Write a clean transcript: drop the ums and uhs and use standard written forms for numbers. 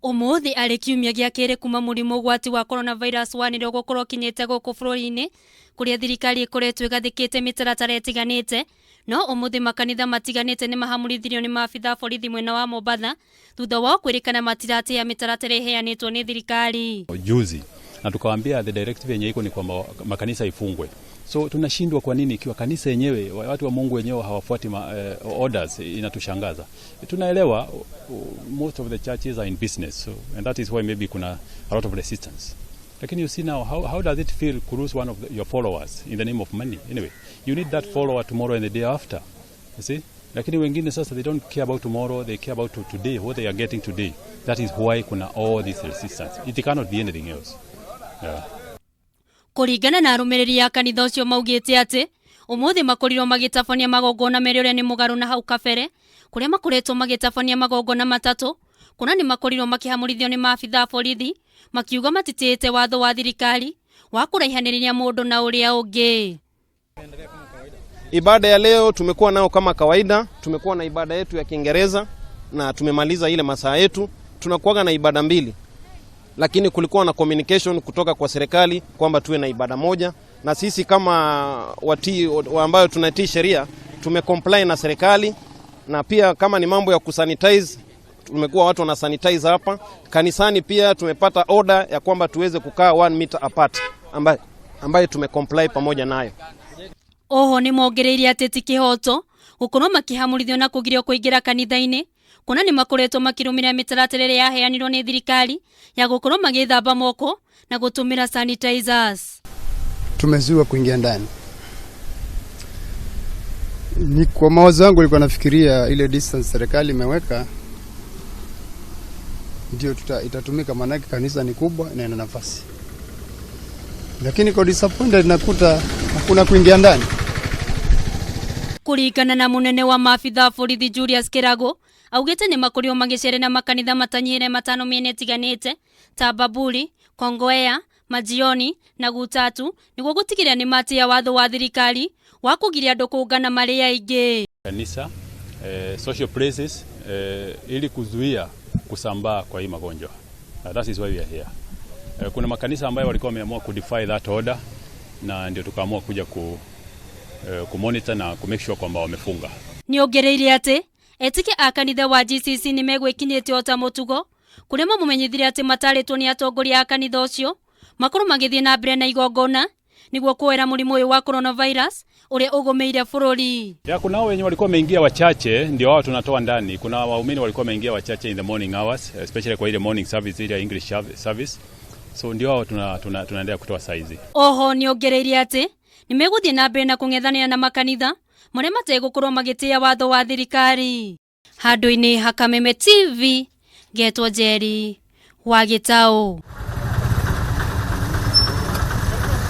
Ũmũthĩ arĩ kiumia gĩa kerĩ kuma mũrimũ ũgwati wa coronavirus wanĩrĩrwo gũkorwo ũkinyĩte gũkũ bũrũri-inĩ kũrĩa thirikari ĩkoretwo ĩgathĩkĩte mĩtaratara ĩtiganĩte. No ũmũthĩ makanitha matiganĩte nĩ mahamũrithirio nĩ maabitha a borithi mwena wa Mombatha thutha wao kwĩrĩkana matiratĩĩa mĩtaratara ĩheanĩtwo nĩ thirikari. Juzi na tukawaambia the directive yenye iko ni kwamba makanisa ifungwe. So tunashindwa kwa nini ikiwa kanisa yenyewe, watu wa Mungu wenyewe hawafuati orders? Inatushangaza. Tunaelewa most of the churches are in business, so, and that is why maybe kuna a lot of resistance. Lakini you see now, how does it feel to lose one of your followers in the name of money? Anyway, you need that follower tomorrow and the day after. You see? Lakini wengine sasa, they don't care about tomorrow, they care about today, what they are getting today. That is why kuna all this resistance. It cannot be anything else. Yeah. Kũringana na arũmĩrĩri a kanitha ũcio, maugĩte atĩ ũmũthĩ makorirwo magĩtabania magongona merĩ, ũrĩa nĩ mũgarũ na hau kabere kũrĩa makoretwo magĩtabania magongona matatũ, kuona nĩ makorirwo makĩhamũrithio nĩ maabitha a borithi makiuga matitĩĩte watho wa thirikari wa kũraihanĩrĩria mũndũ na ũrĩa ũngĩ. Ibada ya leo tumekuwa nao kama kawaida, tumekuwa na ibada yetu ya Kiingereza na tumemaliza ile masaa yetu. Tunakuwaga na ibada mbili, lakini kulikuwa na communication kutoka kwa serikali kwamba tuwe na ibada moja, na sisi kama watii ambayo tunatii sheria tumecomply na serikali, na pia kama ni mambo ya kusanitize, tumekuwa watu wana sanitize hapa kanisani. Pia tumepata order ya kwamba tuweze kukaa 1 meter apart, ambayo tumecomply pamoja nayo. Oho nĩ mongereire atĩ ti kĩhoto gũkorwo makĩhamũrithio na kũgirio kũingĩra kanitha-inĩ, kuona nĩ makoretwo makĩrũmĩrĩra mĩtaratara ĩrĩa yaheanirwo nĩ thirikari ya gũkorwo magĩthamba moko na gũtũmĩra sanitizers. Tumezuiwa kuingia ndani. Ni kwa mawazo yangu nilikuwa nafikiria ile distance serikali imeweka ndio itatumika, maanake kanisa ni kubwa na ina nafasi, lakini kwa disappointed nakuta hakuna kuingia ndani. Kũringana na mũnene wa maabitha a borithi Julius Kirago, augĩte nĩ makorirwo magĩcerera makanitha matanyihĩre matano mĩena ĩtiganĩte ta Bamburi, Kongowea, Majioni na Gutatu nĩguo gũtigĩrĩra nĩ matĩĩa watho wa thirikari wa kũgiria andũ kũngana marĩ aingĩ. Kanisa, social places, ili kuzuia kusambaa kwa hii magonjwa. That is why we are here. Kuna makanisa ambayo walikuwa wameamua kudefy that order na ndio tukaamua kuja kumonitor na kumake sure kwamba wamefunga. Nĩongereire atĩ etĩkia a kanitha wa GCC nĩ megwĩkinyĩte o ta mũtugo, kũrĩa mamũmenyithirie atĩ matarĩtwo nĩ atongoria a kanitha ũcio makorwo magĩthiĩ na mbere na igongona nĩguo kuoera mũrimũ ũyũ wa coronavirus ũrĩa ũgũmĩire bũrũri. Ya, kuna hao wenye walikuwa wameingia wachache, ndio wao tunatoa ndani. Kuna waumini walikuwa wameingia wachache in the morning hours, especially kwa ile morning service, ile English service. So ndio wao tunaendelea kutoa saizi. Oho nĩongereire atĩ nĩ megũthiĩ na mbere na kũng'ethanĩra na makanitha marĩa mategũkorwo magĩtĩĩa watho wa thirikari. Handũ-inĩ ha Kameme TV, ngetwo Njeri wa Gĩtaũ.